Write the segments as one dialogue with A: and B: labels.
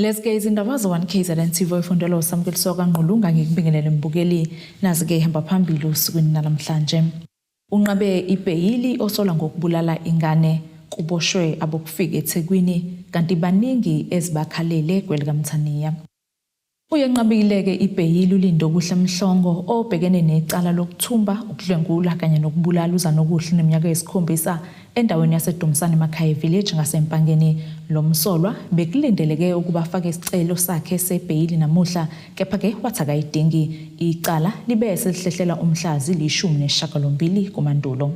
A: Lezi ke izindaba ze-1 KZN TV oyifundelwa uSamukeliso kaNgqulunga. Ngikubingelele mbukeli, nazi ke ihamba phambili osukwini namhlanje. Unqabe ibheyili osola ngokubulala ingane, kuboshwe abokufika eThekwini kanti baningi ezibakhalele kwelikaMthaniya. Uyenqabile-ke ibheyili uLindokuhle Mhlongo obhekene necala lokuthumba, ukudlwengula kanye nokubulala uZanokuhle oneminyaka eyisikhombisa endaweni yaseDumsane Makhaya Village ngaseMpangeni. Lo msolwa bekulindeleke ukuba afake isicelo sakhe sebheyili namuhla kepha-ke wathi akayidingi. Icala libe selihlehlela umhla zili-18 kuMandulo.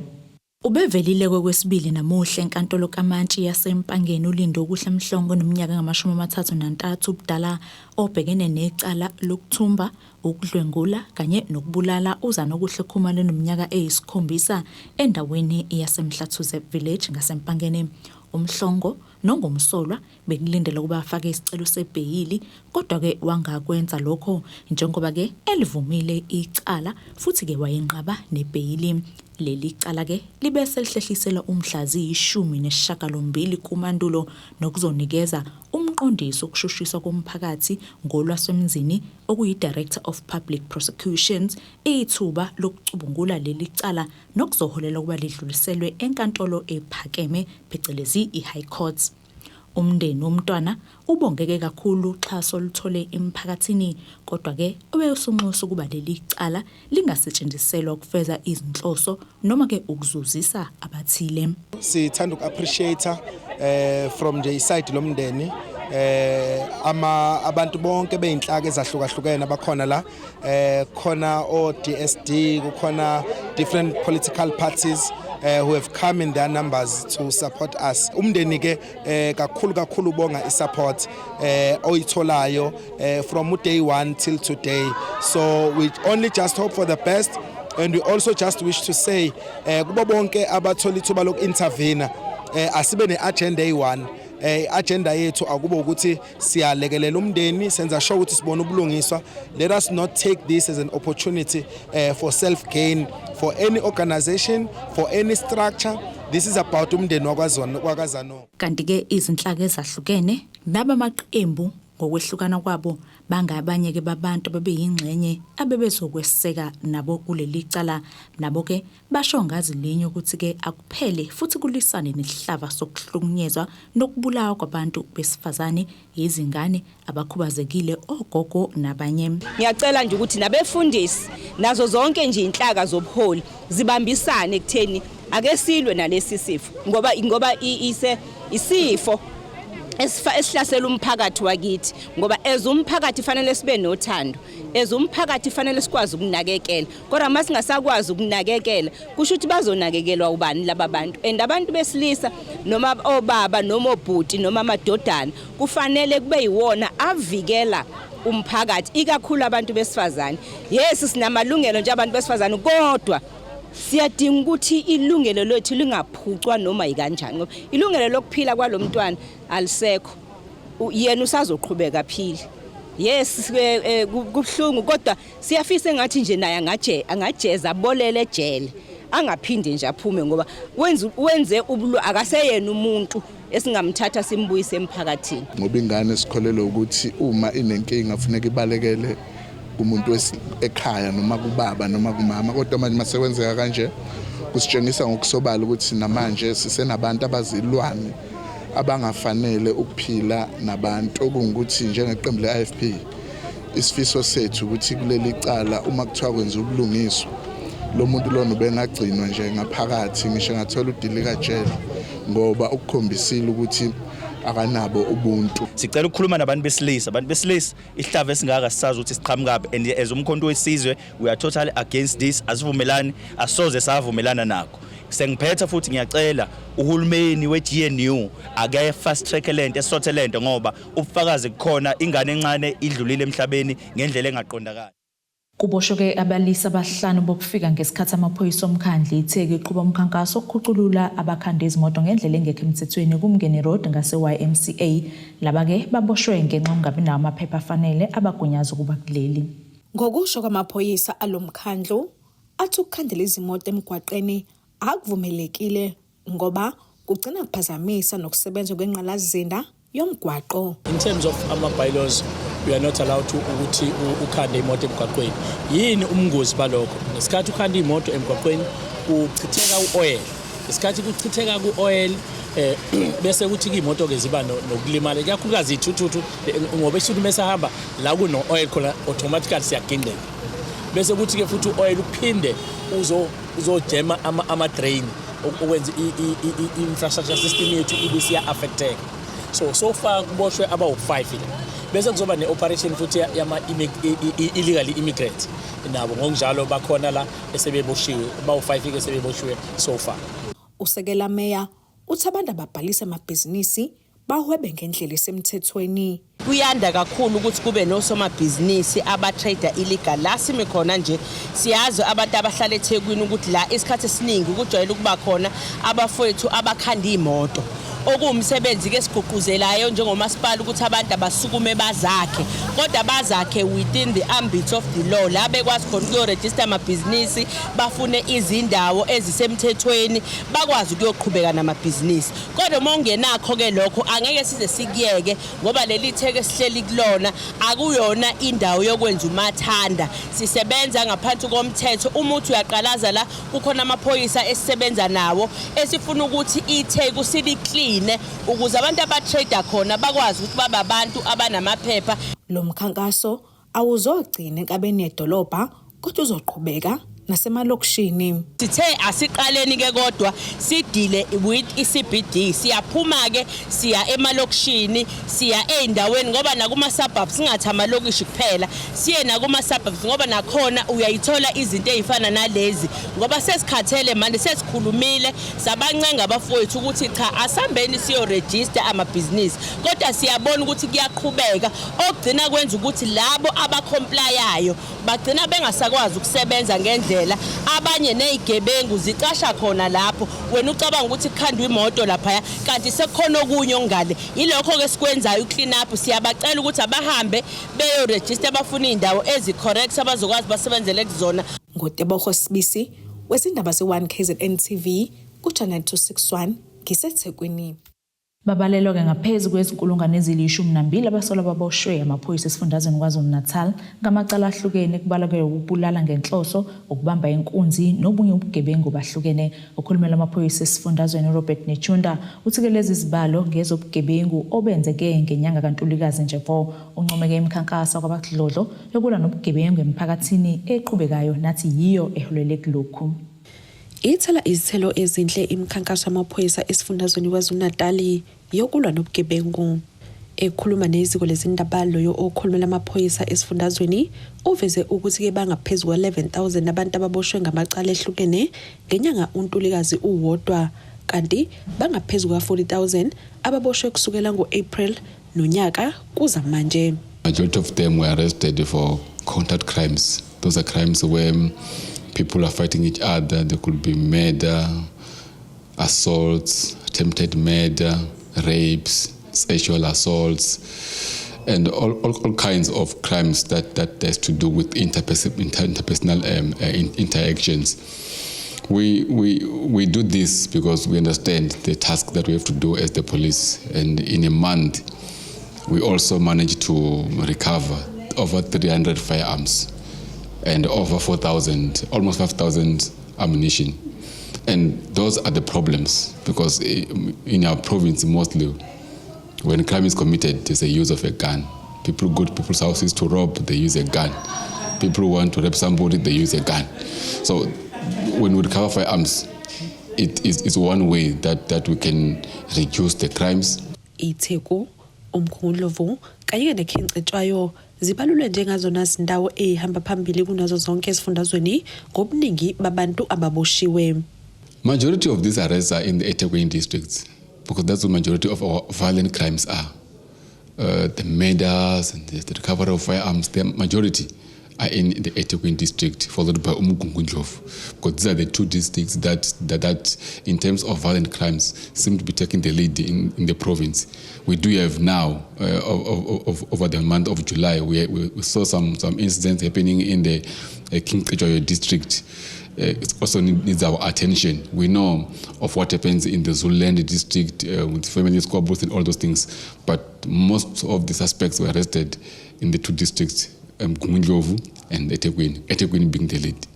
A: Ubevelile kokwesibili namuhla eNkantolo kaMantshi yaseMpangeni uLindokuhle Mhlongo oneminyaka engama-33 ubudala obhekene necala lokuthumba, ukudlwengula kanye nokubulala uZanokuhle Khumalo oneminyaka eyisikhombisa endaweni yaseMhlathuze Village ngaseMpangeni. UMhlongo nongumsolwa bekulindele ukuba afake isicelo sebheyili kodwa-ke wangakwenza lokho njengoba-ke elivumile icala futhi-ke wayenqaba nebheyili. Leli cala-ke libe selihlehliselwa umhla ziyi-18 kuMandulo nokuzonikeza umqondisi wokushushiswa komphakathi ngolwasemzini okuyi-Director of Public Prosecutions ithuba lokucubungula leli cala nokuzoholela ukuba lidluliselwe enkantolo ephakeme phecelezi i-High Court. Umndeni womntwana ubongeke kakhulu uxhaso oluthole emphakathini kodwa-ke ube usunxusa ukuba leli cala lingasetshenziselwa ukufeza izinhloso noma-ke ukuzuzisa abathile.
B: Sithanda uku-appreciate from nje iside lomndeni, ama abantu bonke beyinhlaka ezahlukahlukene abakhona la, khona o DSD, kukhona different political parties who have come in their numbers to support us. Umndeni ke kakhulu kakhulu ubonga i-support oyitholayo from day 1 till today. So we only just hope for the best and we also just wish to say kubo bonke abathola ithuba loku-intervene, asibe ne-agenda eyi-1. Agenda yethu akube ukuthi siyalekelela umndeni, senza sure ukuthi sibona ubulungiswa. Let us not take this as an opportunity for self gain for any organization, for any structure. This is about umndeni wakwaZona wakaZano.
A: Kanti-ke izinhlaka ezahlukene nabamaqembu ngokwehlukana kwabo bangabanye-ke babantu abebeyingxenye abebezokweseka nabo kuleli cala. Nabo-ke basho ngazi linye ukuthi-ke akuphele futhi kulwisane nesihlava sokuhlukunyezwa nokubulawa kwabantu besifazane, izingane, abakhubazekile, ogogo nabanye.
C: Ngiyacela nje ukuthi nabefundisi nazo zonke nje inhlaka zobuholi zibambisane ekutheni ake silwe nalesi sifo ngoba ise isifo esihlasela umphakathi wakithi, ngoba as umphakathi fanele sibe nothando, as umphakathi fanele sikwazi ukunakekela, kodwa uma singasakwazi ukunakekela kusho ukuthi bazonakekelwa ubani laba bantu? And abantu besilisa noma obaba noma obhuti noma amadodana kufanele kube yiwona avikela umphakathi, ikakhulu abantu besifazane. Yes, sinamalungelo nje abantu besifazane, kodwa siyadinga ukuthi ilungelo lethu lingaphucwa noma yikanjani, ngoba ilungelo lokuphila kwalomntwana alisekho. Yena usazoqhubeka aphile. Yes, kubuhlungu, kodwa siyafisa engathi nje naye angajeza abolele ejele, angaphinde nje aphume, ngoba wenze ubulo, akaseyena umuntu esingamthatha simbuyise emphakathini.
D: Ngoba ingane sikholelwa ukuthi uma inenkinga kufuneka ibalekele kumuntu ekhaya noma kubaba noma kumama, kodwa manje masekwenzeka kanje kusitshengisa ngokusobala ukuthi namanje sisenabantu abazilwane abangafanele ukuphila nabantu. Okungukuthi njengeqembu le-IFP isifiso sethu ukuthi kuleli cala uma kuthiwa kwenza ubulungiswa, lo muntu lona ubengagcinwa nje ngaphakathi ngisho engathola udilikajele, ngoba ukukhombisile ukuthi akanabo ubuntu.
E: Sicela ukukhuluma nabantu besilisa. Abantu besilisa, isihlava esingaka sisazi ukuthi siqhamukaphi, and as uMkhonto weSizwe we are totally against this. Asivumelani, asoze savumelana nakho. Sengiphetha futhi ngiyacela uhulumeni we-GNU ake fast track lento, esothe lento, ngoba ubufakazi kukhona, ingane encane idlulile emhlabeni ngendlela engaqondakali.
A: Kuboshwe-ke abalisa abahlanu bokufika ngesikhathi amaphoyisa omkhandlu iTheku eqhuba umkhankaso wokukhuculula abakhanda izimoto ngendlela engekho emthethweni kuMngeni Road ngase-YMCA. Laba-ke baboshwe ngenxa yokungabi nawo amaphepha afanele abagunyaza ukuba kuleli.
F: Ngokusho kwamaphoyisa alo mkhandlu, athi ukukhandela izimoto emgwaqeni akuvumelekile ngoba kugcina kuphazamisa nokusebenza kwengqalasizinda. yomgwaqo.
G: In terms of ama-bylaws, we are not allowed to ukuthi ukhande imoto emgwaqweni. Yini umngozi balokho? Ngesikhathi ukhanda imoto emgwaqweni, kuchitheka u-oil. Ngesikhathi kuchitheka ku-oil, bese kuthi imoto ke ziba nokulimala, ikakhulukazi iy'thuthuthu, ngoba isithuthu mesahamba la kuno-oil khona, automatically siyagingqeka. Bese kuthi-ke futhi u-oil uphinde uzojema ama-drain, okwenza i-infrastructure system yethu ibe siya-affecteka. So far kuboshwe abawu-5 la. Bese kuzoba ne-operation futhi yama-illegal immigrants, nabo ngokunjalo bakhona la esebeboshiwe, bawu-5 ke sebeboshiwe so far.
F: Usekela meya uthi abantu ababhalisa amabhizinisi bahwebe ngendlela esemthethweni.
C: Kuyanda kakhulu ukuthi kube nosomabhizinisi aba-trade illegal. La simi khona nje, siyazi abantu abahlala eThekwini ukuthi la isikhathi esiningi kujwayele ukuba khona abafowethu abakhanda iy'moto, okuwumsebenzi-ke esigqugquzelayo njengomasipala ukuthi abantu abasukume bazakhe, kodwa bazakhe within the ambit of the law, la bekwazi khona ukuyorejista amabhizinisi, bafune izindawo ezisemthethweni, bakwazi ukuyoqhubeka namabhizinisi. Kodwa uma ungenakho-ke lokho, angeke size sikuyeke, ngoba leli theke esihleli kulona akuyona indawo yokwenza umathanda. Sisebenza ngaphansi komthetho. Uma uthi uyaqalaza la, kukhona amaphoyisa esisebenza nawo, esifuna ukuthi itheku silikline ukuze abantu aba-trade khona bakwazi ukuthi babe abantu abanamaphepha.
F: Lo mkhankaso awuzogcina enkabeni yedolobha, kodwa uzoqhubeka nasemalokishini.
C: Sithe asiqaleni ke, kodwa sidile with i-CBD. Siyaphuma ke, siya emalokishini, siya ey'ndaweni, ngoba nakuma-suburbs, singathi amalokishi kuphela, siye nakuma-suburbs, ngoba nakhona uyayithola izinto ey'fana nalezi, ngoba sesikhathele manje. Sesikhulumile, sabancenga abafowethu ukuthi cha, asihambeni siyorejista amabhizinisi, kodwa siyabona ukuthi kuyaqhubeka, okugcina kwenza ukuthi labo aba-complyayo bagcina bengasakwazi ukusebenza ngendlela. Abanye ney'gebengu zicasha khona lapho. Wena ucabanga ukuthi kukhandwa imoto laphaya, kanti sekukhona okunye okungale. Yilokho-ke sikwenzayo, u-clean up. Siyabacela ukuthi abahambe beyorejista, bafuna iy'ndawo ezi-correct abazokwazi basebenzele kuzona.
F: NguTebogo Sibisi wezindaba ze-1 KZN TV ku-Channel 261, ngiseThekwini.
A: Babalelwa-ke ngaphezu kwezinkulungwane ezili-12 abasolwa baboshwe amaphoyisa esifundazweni KwaZulu-Natal ngamacala ahlukene, kubalwa-ke ukubulala ngenhloso, ukubamba inkunzi nobunye ubugebengu bahlukene. Okhulumela amaphoyisa esifundazweni uRobert Netshiunda uthi-ke lezi zibalo ngezobugebengu obenzeke ngenyanga kaNtulikazi nje vo. Uncomeke imikhankaso kwabakudlodlo yokulwa nobugebengu emphakathini eqhubekayo, nathi yiyo eholele kulokhu.
H: Ithela izithelo ezinhle imikhankaso yamaphoyisa esifundazweni KwaZulu-Natali yokulwa nobugebengu. Ekhuluma neziko lezindaba, loyo okhulumela amaphoyisa esifundazweni uveze ukuthi-ke bangaphezu kwa-11,000 abantu ababoshwe ngamacala ehlukene ngenyanga uNtulikazi uwodwa, kanti bangaphezu kwa-40,000 ababoshwe kusukela ngo-April nonyaka kuza manje.
I: Majority of them were arrested for contact crimes. Those are crimes where people are fighting each other. There could be murder, assaults, attempted murder, rapes, sexual assaults, and all kinds of crimes that has to do with interpersonal interactions. We do this because we understand the task that we have to do as the police. And in a month, we also managed to recover over 300 firearms and over 4,000, almost 5,000 ammunition. And those are the problems because in our province, mostly, when crime is committed, there's a use of a gun. People go to people's houses to rob, they use a gun. People who want to rape somebody, they use a gun. So when we recover firearms, it is it's one way that we can reduce the crimes.
H: iTheku, uMgungundlovu kanye neKing Cetshwayo zibalulwe njengazona zindawo ey'hamba phambili kunazo zonke esifundazweni ngobuningi babantu ababoshiwe.
I: Majority of these arrests are in the eThekwini districts because that's the majority of our violent crimes are. The murders and the recovery of firearms, the majority are in the eThekwini district, followed by uMgungundlovu, because these are the two districts that in terms of violent crimes seem to be taking the lead in the province. We do have now, over the month of July, we saw some incidents happening in the King Cetshwayo district. It also needs our attention. We know of what happens in the Zululand district with family squabbles and all those things, but most of the suspects were arrested in the two districts, Mgungundlovu and eThekwini, eThekwini being the lead.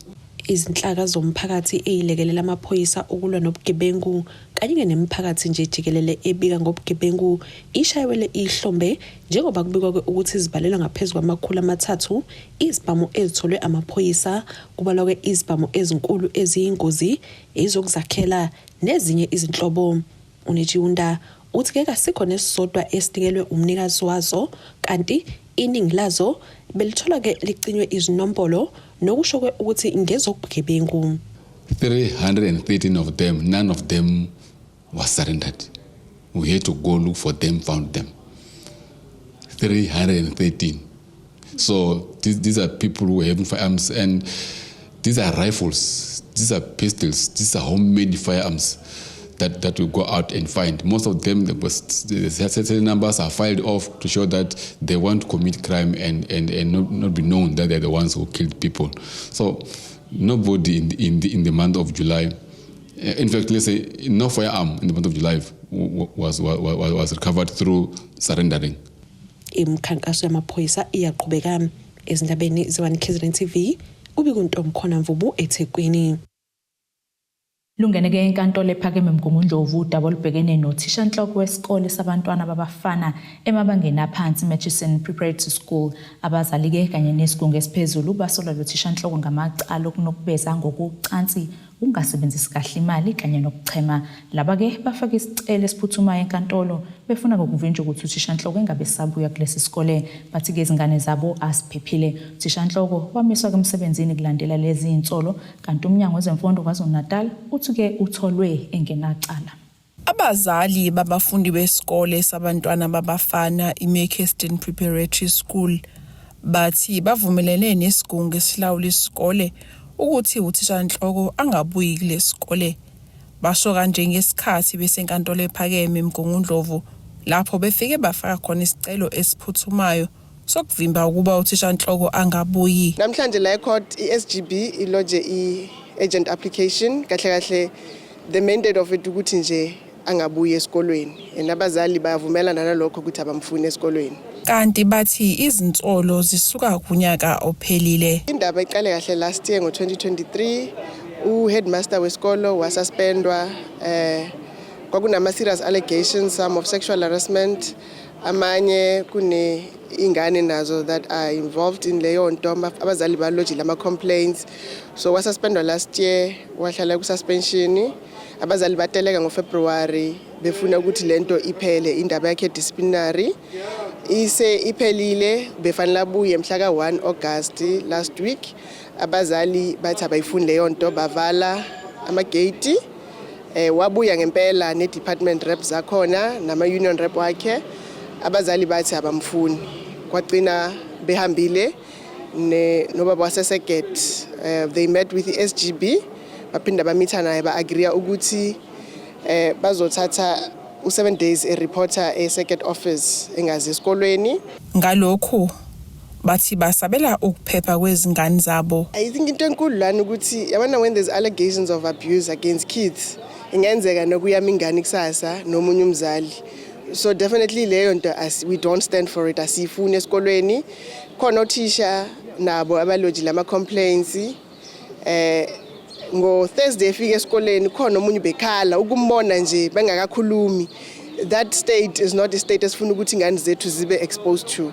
H: Izinhlaka zomphakathi ezilekelela amaphoyisa ukulwa nobugebengu kanye nemiphakathi nje jikelele ebika ngobugebengu ishayelwe ihlombe njengoba kubikwa ukuthi zibalelwa ngaphezu kwama-300 izibhamu ezitholwe amaphoyisa, kubalwa izibhamu ezinkulu eziyingozi, ezokuzakhela nezinye izinhlobo. UNetshiunda uthi ke kasikho nesisodwa esinikelwe umnikazi wazo, kanti iningi lazo belitholwa ke licinywe izinombolo, nokusho ke ukuthi ngezobugebengu.
I: 313 of them, none of them was surrendered. We had to go look for them, found them. 313. So these are people who are having firearms, and these are rifles, these are pistols, these are homemade firearms that we go out and find. Most of them, the certain numbers are filed off to show that they want to commit crime and not be known that they're the ones who killed people. So nobody in the month of July, in fact, let's say no firearm in the month of July was recovered through surrendering.
H: Imikhankaso yamaphoyisa iyaqhubeka. Ezindabeni ze-1 KZN TV, kubika uNtomkhona Mvubu eThekwini.
A: Lungene ke enkantolo ephakeme eMgungundlovu udaba olubhekene nothishanhloko wesikole sabantwana babafana emabangeni aphansi, Murchison Preparatory School. Abazali-ke kanye nesigungu esiphezulu basola lo thishanhloko ngamacala okunukubeza ngokucansi, ukungasebenzisi kahle imali kanye nokuchema. Laba-ke bafake isicelo esiphuthumayo enkantolo befuna ngokuvinjwa ukuthi uthishanhloko engabe sabuya kulesi sikole. Bathi-ke izingane zabo aziphephile. Uthishanhloko wamiswa-ke emsebenzini kulandela lezi zinsolo, kanti umnyango wezemfundo KwaZulu-Natal uthi-ke utholwe engenacala.
J: Abazali babafundi besikole sabantwana babafana iMerchiston Preparatory School bathi bavumelene nesigungu esilawula isikole ukuthi uthishanhloko angabuyi kulesikole. Basho kanje ngesikhathi besenkantolo ephakeme eMgungundlovu, lapho befike bafaka khona isicelo esiphuthumayo sokuvimba ukuba uthishanhloko angabuyi.
K: Namhlanje la ecourt, i-SGB ilodge i-urgent application. Kahle kahle, the mandate of it ukuthi nje angabuyi esikolweni, and abazali bayavumelana nalokho ukuthi abamfuni esikolweni.
J: Kanti bathi izinsolo zisuka kunyaka ophelile.
K: Indaba iqale kahle last year ngo-2023. U-headmaster wesikolo wasuspendwa. Kwakunama serious allegations, some of sexual harassment, amanye kune ingane nazo that are involved in leyo nto. Abazali balodgile ama-complaints, so wasuspendwa last year, wahlala ku-suspension. Abazali bateleka ngoFebruary befuna ukuthi lento iphele, indaba yakhe disciplinary ise iphelile. Befanele abuye mhla ka-1 August last week. Abazali bathi abayifuni leyo nto, bavala amagate. Wabuya ngempela ne-department rep zakhona nama-union rep wakhe. Abazali bathi abamfuni, kwagcina behambile ne nobaba waseseget. They met with the SGB, baphinda bamitha naye, ba-agree ukuthi bazothatha u7 days e-reporta e-circuit office, engazi esikolweni.
J: Ngalokhu bathi basabela ukuphepha kwezingane zabo.
K: I think into enkulu lana ukuthi, yabona, when there's allegations of abuse against kids, ingenzeka nokuyama ingane kusasa nomunye umzali. So definitely leyo nto as we don't stand for it, asiyifuni esikolweni. Khona othisha nabo abalodgile ama complaints. Ngo Thursday efika esikoleni, khona omunye bekhala, ukumbona nje bengakakhulumi. That state is not a state esifuna ukuthi ingane zethu zibe exposed to.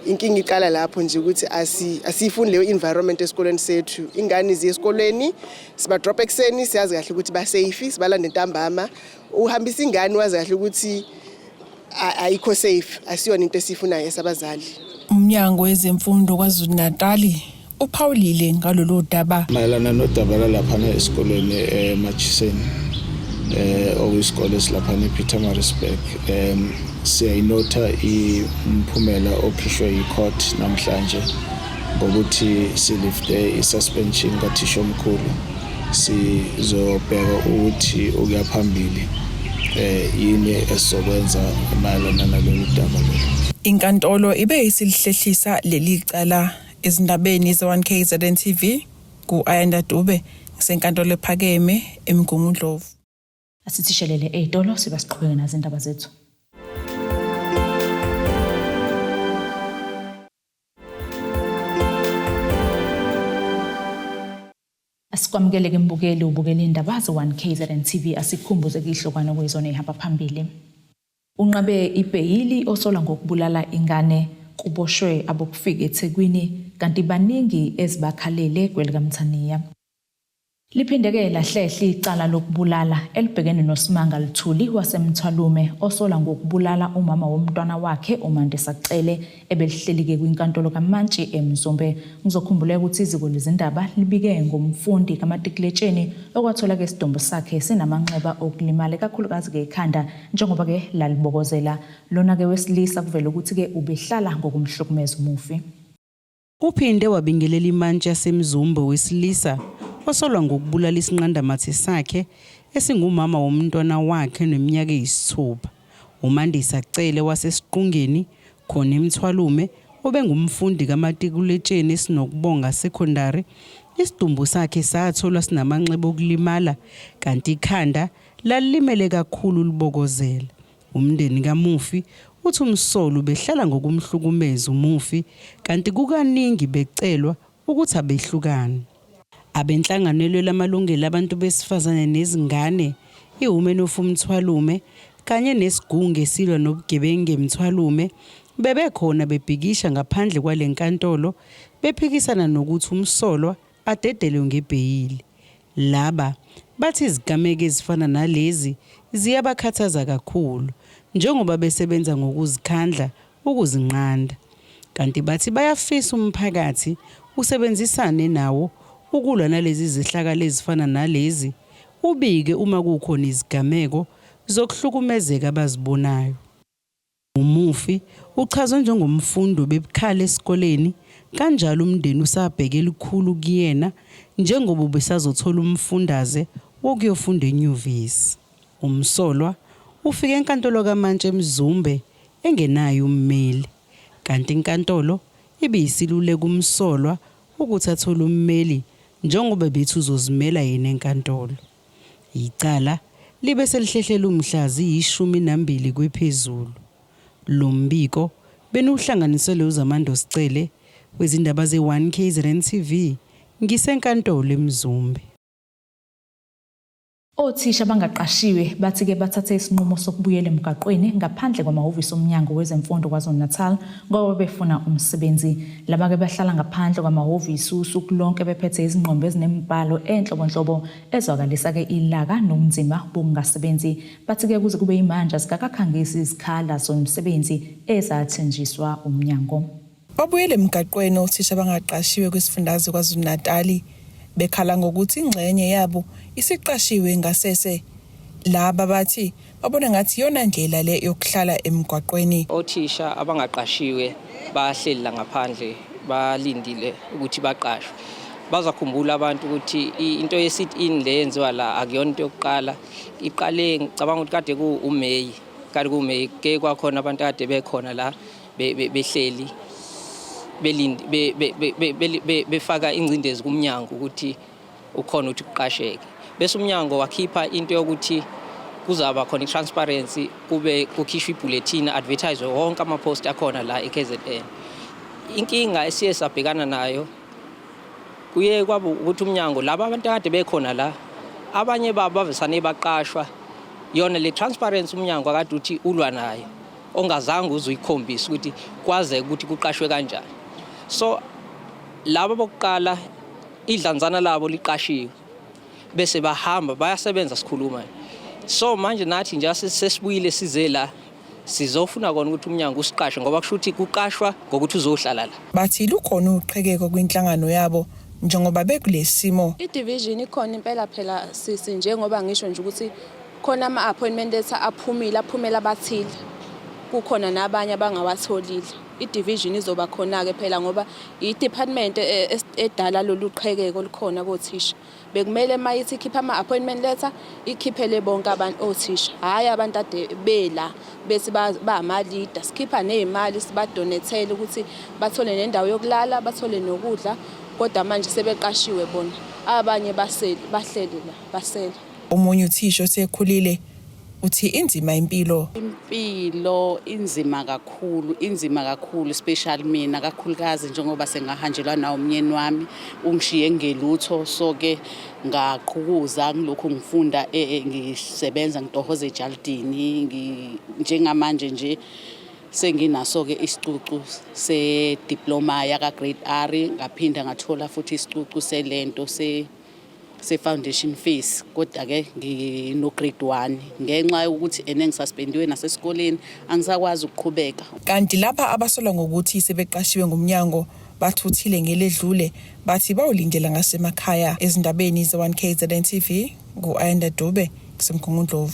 K: Inkinga iqala lapho nje ukuthi asiyifuni leyo environment esikoleni sethu. Ingane ziye esikolweni, siba drop ekuseni, siyazi kahle ukuthi ba safe, sibalanda ntambama. Uhambisa ingane wazi kahle ukuthi ayikho safe, asiyona into esiyifunayo esabazali.
J: Umnyango wezemfundo KwaZulu-Natali uphawulile ngalolu daba.
L: Mayelana nodaba lwalaphana esikolweni eMurchison, okuyisikole esilaphana ePietermaritzburg, siyayinotha imphumela okhishwe yicourt namhlanje. Ngokuthi silifte i-suspension kathishomkhulu, sizobheka ukuthi ukuya phambili yini esizokwenza mayelana nalolu daba lolu.
J: Inkantolo ibe isilihlehlisa leli cala. Ezindabeni ze-1 KZN TV, ku-Ayanda Dube, ngisenkantolo ephakeme eMgungundlovu.
A: Asithi shelele ey'tolo, siba siqhubeke nazo indaba zethu. Asikwamukele-ke mbukeli, ubukela indaba ze-1 KZN TV. Asikhumbuze kuyihlokwana okuyizona ey'hamba phambili. Unqabe ibheyili osola ngokubulala ingane, kuboshwe abokufika eThekwini, kanti baningi ezibakhalele kwelikaMthaniya. Liphinde-ke lahlehla icala lokubulala elibhekene noSimanga Luthuli waseMthwalume osola ngokubulala umama womntwana wakhe uMandisa Cele, ebelihleli-ke kwinkantolo kaMantshi eMzumbe. Ngizokhumbuleka ukuthi iziko lezindaba libike ngomfundi kamatikuletsheni okwathola-ke isidumbu sakhe sinamanxeba okulimala, ikakhulukazi-ke ikhanda, njengoba-ke lalibokozela. Lona-ke wesilisa kuvele ukuthi-ke ubehlala ngokumhlukumeza umufi.
M: Uphinde wabingelela imantshi yaseMzumbe wesilisa osolwa ngokubulala isinqandamathe sakhe esingumama womntwana wakhe oneminyaka eyisithupha, uMandisa Cele waseSiqungeni, khona eMthwalume, obengumfundi kamatikuletsheni eSinokubonga Secondary. Isidumbu sakhe satholwa sinamanxeba okulimala kanti ikhanda lalilimele kakhulu libokozela. Umndeni kamufi uthi umsolwa ubehlala ngokumhlukumeza umufi kanti kukaningi becelwa ukuthi abehlukane. Abenhlangano elwela amalungelo abantu besifazane nezingane, iWomen of Umthwalume, kanye nesigungu esilwa nobugebengu eMthwalume, bebekhona bebhikisha ngaphandle kwale nkantolo bephikisana nokuthi umsolwa adedelwe ngebheyili. Laba bathi izigameko ezifana nalezi ziyabakhathaza kakhulu njengoba besebenza ngokuzikhandla ukuzinqanda. Kanti bathi bayafisa umphakathi usebenzisane nawo ukulwa nalezi zehlakalo ezifana nalezi, ubike uma kukhona izigameko zokuhlukumezeka abazibonayo. Umufi uchazwe njengomfundi obebukhali esikoleni, kanjalo umndeni usabheke elikhulu kuyena njengoba ubesazothola umfundaze wokuyofunda enyuvesi. Umsolwa ufike enkantolo kaMantshi eMzumbe engenaye ummeli, kanti inkantolo ibiyisiluleka umsolwa ukuthi athole ummeli njengoba bethi uzozimela yena enkantolo. Icala libe selihlehlela umhla ziyi-12 kwephezulu. Lo mbiko beniwuhlanganiselwe uZamando Sicele wezindaba ze-1 KZN TV ngisenkantolo eMzumbe.
A: Othisha abangaqashiwe bathi-ke bathathe isinqumo sokubuyela emgaqweni ngaphandle kwamahhovisi omnyango wezemfundo KwaZulu-Natal ngoba befuna umsebenzi. Laba-ke bahlala ngaphandle kwamahhovisi usuku lonke bephethe izingqombe ezinemibhalo enhlobonhlobo ezwakalisa-ke ilaka nobunzima bokungasebenzi. Bathi-ke kuze kube yimanje azikakakhangisi izikhala zomsebenzi ezathenjiswa umnyango.
J: Babuyele emgaqweni othisha abangaqashiwe kwisifundazwe KwaZulu-Natali bekhala ngokuthi ingxenye yabo isiqashiwe ngasese. Laba bathi babona ngathi iyona ndlela le yokuhlala emgwaqweni.
N: Othisha abangaqashiwe bahleli la ngaphandle balindile ukuthi baqashwe. Bazakhumbula abantu ukuthi into ye-sit in le yenziwa la akuyona into yokuqala. Iqale ngicabanga ukuthi kade ku-uMeyi, kade kuwuMeyi ke kwakhona abantu kade bekhona la behleli belindi befaka ingcindezi kumnyango ukuthi ukhona ukuthi kuqasheke, bese umnyango wakhipha into yokuthi kuzaba khona i-transparency, kube kukhishwa ibulletin, advertise wonke ama-post akhona la e-KZN. Inkinga esiye sabhekana nayo kuye kwaba ukuthi umnyango, laba abantu akade bekhona la, abanye babo bavesane baqashwa. Yona le transparency umnyango akade uthi ulwa nayo, ongazange uze uyikhombise ukuthi kwazeke ukuthi kuqashwe kanjani. So laba bokuqala idlanzana labo liqashiwe, bese bahamba bayasebenza sikhuluma. So manje nathi nje sesibuyile, size la sizofuna kona ukuthi umnyango usiqashe, ngoba kusho ukuthi kuqashwa ngokuthi uzohlala la.
J: Bathi lukhona uqhekeko kwinhlangano yabo njengoba bekulesimo.
O: I-division ikhona impela phela sisi, njengoba ngisho nje ukuthi khona ama-appointment letter aphumile, aphumela abathile, kukhona nabanye abangawatholile. I-division izoba khona-ke phela ngoba i-department edala lolu qhekeko olukhona kothisha. Bekumele uma ithi ikhipha ama-appointment letter ikhiphele bonke abantu othisha, hhayi abantu ade bela bethi ba-ama-leader. Sikhipha ney'mali sibadonethele ukuthi bathole nendawo yokulala, bathole nokudla, kodwa manje sebeqashiwe bona. Abanye basele, bahleli la, basele.
J: Omunye uthisha osekhulile uthi inzima impilo.
P: Impilo inzima kakhulu, inzima kakhulu especially mina kakhulukazi njengoba sengahanjelwa nawo umnyeni wami ungishiye ngelutho, so ke ngaqhukuza ngilokhu ngifunda ngisebenza ngitohoza ejalidini njengamanje nje senginaso-ke isicucu se-diploma yaka-grade R, ngaphinda ngathola futhi isicucu selento se-foundation phase, kodwa-ke ngino-grade 1 ngenxa yokuthi ene ngisuspendiwe nasesikoleni angisakwazi ukuqhubeka.
J: Kanti lapha abasolwa ngokuthi sebeqashiwe ngumnyango bathuthile ngeledlule bathi bawulindela ngasemakhaya. Ezindabeni ze-1 KZN TV ngu-Ayanda Dube kuseMgungundlovu.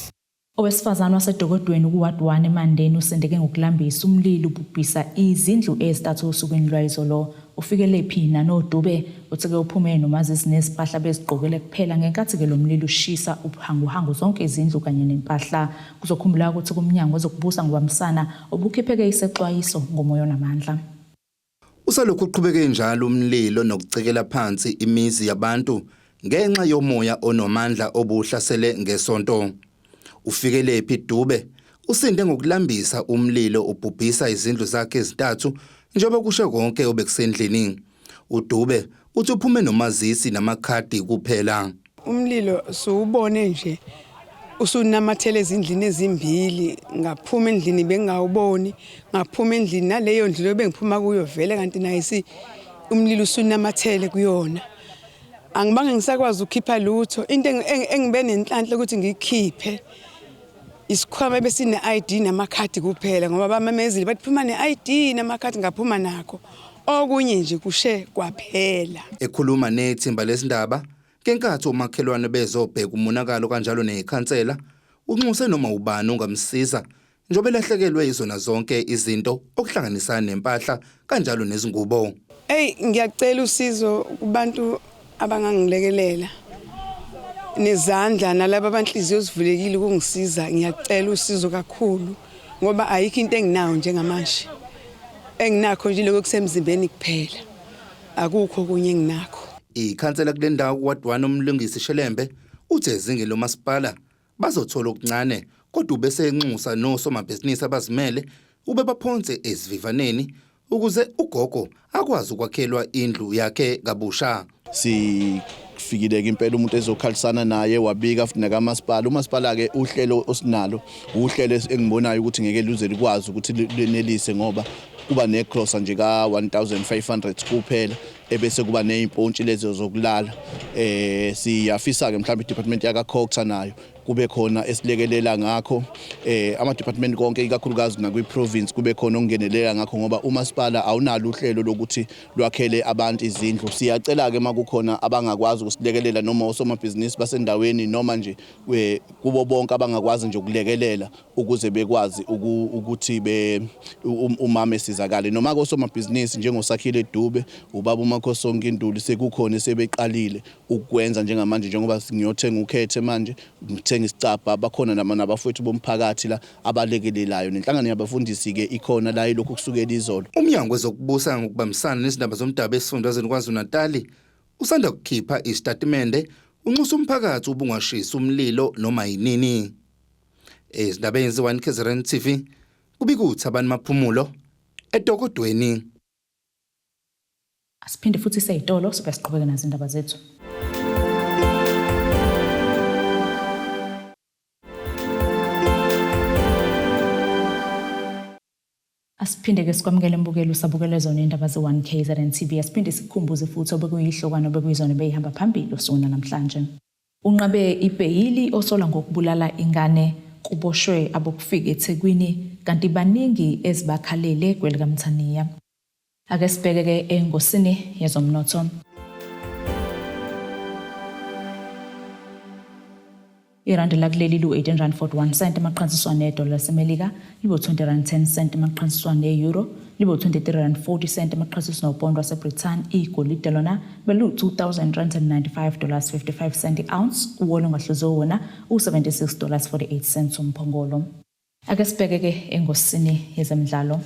A: Owesifazane waseDokodweni ku-Ward 1 eMandeni usindeke ngokulambisa umlilo ubhubhisa izindlu ezintathu osukwini lwayizolo. Ufikele phi nanoDube uthi-ke uphume nomazisi nezimpahla bezigqokele kuphela ngenkathi-ke lo mlilo ushisa ubuhanguhangu zonke izindlu kanye nempahla. Kuzokhumbuleka ukuthi kumnyango wezokubusa ngobambisana ubukhipheke isexwayiso ngomoya onamandla.
Q: Usalokhu uqhubeke njalo umlilo nokucekela phansi imizi yabantu ngenxa yomoya onomandla obuhlasele ngesonto. Ufikelепhi Dube usinde ngokulambisa umlilo ubhubhisa izindlu zakhe ezintathu njengoba kushe konke obekusendlini. uDube uthi uphume nomazisi namakhadi kuphela.
R: Umlilo siwubone nje usunamathele ezindlini ezimbili, ngaphuma endlini bengawuboni, ngaphuma endlini naleyo ndlu leyo bengiphuma kuyo vele kanti nayo umlilo usunamathele kuyona. Angibange ngisakwazi ukukhipha lutho, into engibe nenhlanhla ukuthi ngikhiphe isikhwama ebesine-ID namakhadi kuphela, ngoba bamemezile bathi phuma ne-ID namakhadi, ngaphuma nakho. Okunye nje kushe kwaphela.
Q: Ekhuluma nethimba lesindaba ngenkathi omakhelwane bezobheka umonakalo kanjalo nekhansela, unxuse noma ubani ongamsiza njengoba elahlekelwe izona zonke izinto okuhlanganisa nempahla kanjalo nezingubo.
R: Ey, ngiyacela usizo kubantu abangangilekelela nezandla nalabo abanhliziyo zivulekile ukungisiza. Ngiyacela usizo kakhulu ngoba ayikho into enginayo njengamanje. Enginakho nje lokho kusemzimbeni kuphela, akukho okunye enginakho.
Q: Ikhansela kule ndawo kuWard 1 uMlungisi Shelembe uthe ezingeni lomasipala bazothola okuncane, kodwa ubese enxusa nosomabhizinisi abazimele ube baphonse esivivaneni ukuze ugogo akwazi ukwakhelwa indlu yakhe kabusha.
S: Sifikile ke impela umuntu ezokhalisana naye wabika futhi nakamasipala. Umasipala ke uhlelo osinalo uhlelo engibonayo ukuthi ngeke luze likwazi ukuthi lenelise, ngoba kuba negrosa nje ka 1500 kuphela, ebese kuba nezimpontshi lezo zokulala. Siyafisa ke mhlawumbe i-department yaka Cogta nayo kube khona esilekelela ngakho, ama department konke ikakhulukazi nakwi province kube khona okungenelela ngakho, ngoba umasipala awunalo uhlelo lokuthi lwakhele abantu izindlu. Siyacela ke makukhona abangakwazi ukusilekelela noma osomabhizinisi basendaweni noma nje kubo bonke abangakwazi nje ukulekelela ukuze bekwazi ukuthi umama esizakale, noma kosomabhizinisi njengoSakhile Dube, ubaba uMakhosonke Ntuli, sekukhona sebeqalile ukwenza njengamanje, njengoba ngiyothenga ukhethe manje ngithenga isicabha, bakhona nabafowethu bomphakathi la abalekelelayo, nenhlangano yabafundisi ke ikhona la ilokhu kusukela izolo.
Q: Umnyango wezokubusa ngokubambisana nezindaba zomdabu esifundazweni KwaZulu-Natali usanda kukhipha isitatimende unxusa umphakathi ubungashisi umlilo noma yinini. Ezindabeni ze-1 KZN TV kubika uThabani Maphumulo eDokodweni.
A: Asiphinde futhi seyitolo sibe siqhubeke nazo indaba zethu. Asiphinde ke sikwamukele mbukeli usabukele zona indaba ze-1 KZN TV. Asiphinde sikukhumbuze futhi obekuyihlokwana obekuyizona beyihamba phambili osukwini namhlanje. Unqabe ibheyili osola ngokubulala ingane, kuboshwe abokufika eThekwini kanti baningi ezibakhalele kwelikaMthaniya. Ake sibheke ke engosini yezomnotho. Irandi lakuleli liwu-18 rand 41 cent emaqhanisiswa nedola laseMelika, libe-20 rand 10 cent emaqhanisiswa ne-euro, libe-23 rand 40 cent emaqhanisiswa nopondo waseBrithani. Igolide lona beliwu-2395 dollars 55 cent i-ounce, uwolo ongahluziwe wona u-76 dollars 48 cents umphongolo. Ake sibheke-ke engosini yezemidlalo.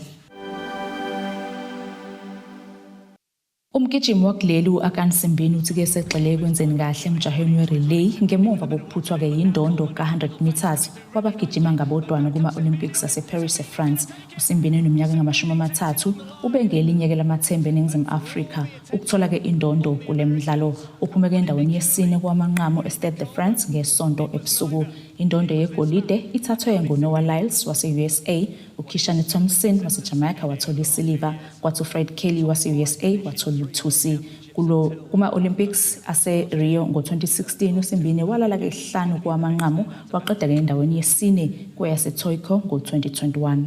A: Umgijimi wakuleli u-Akani Simbine uthi-ke segxile ekwenzeni kahle emjahweni we-relay ngemuva kokuphuthwa-ke yindondo ka-100 meters wabagijima ngabodwana kuma-Olympics ase-Paris eFrance. USimbine oneminyaka engama-30 ubengelinye-ke lamathemba eNingizimu Afrika ukuthola-ke indondo kule mdlalo. Uphume-ke endaweni yesine kowamanqamu e-Stade de France ngeSonto ebusuku. Indondo yegolide ithathwe nguNoah Lyles wase-USA, uKishane Thompson waseJamaica wathola isiliva, kwathi uFred Kelly wase-USA wathola uthusi. Kulo kuma-Olympics ase-Rio ngo-2016 uSimbine walala kesihlanu kowamanqamu waqeda-ke endaweni yesine kweyase-Tokyo ngo-2021.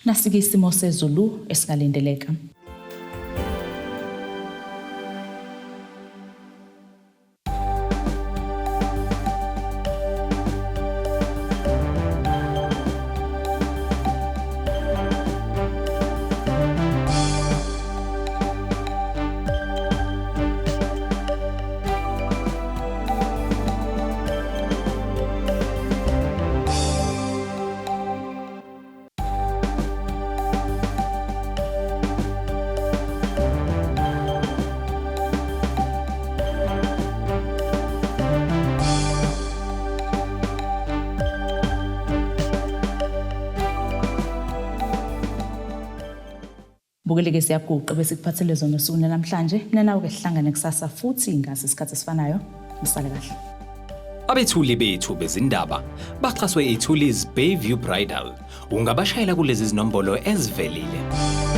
A: Nasike isimo sezulu esingalindeleka. Bukeleke siyaguqa bese kuphathele zona usuku namhlanje. Mina nawe ke sihlangane kusasa futhi ngasi isikhathi esifanayo. Nisale kahle.
T: Abethuli bethu bezindaba baxhaswe iThulis Bayview Bridal. Ungabashayela kulezi zinombolo ezivelile.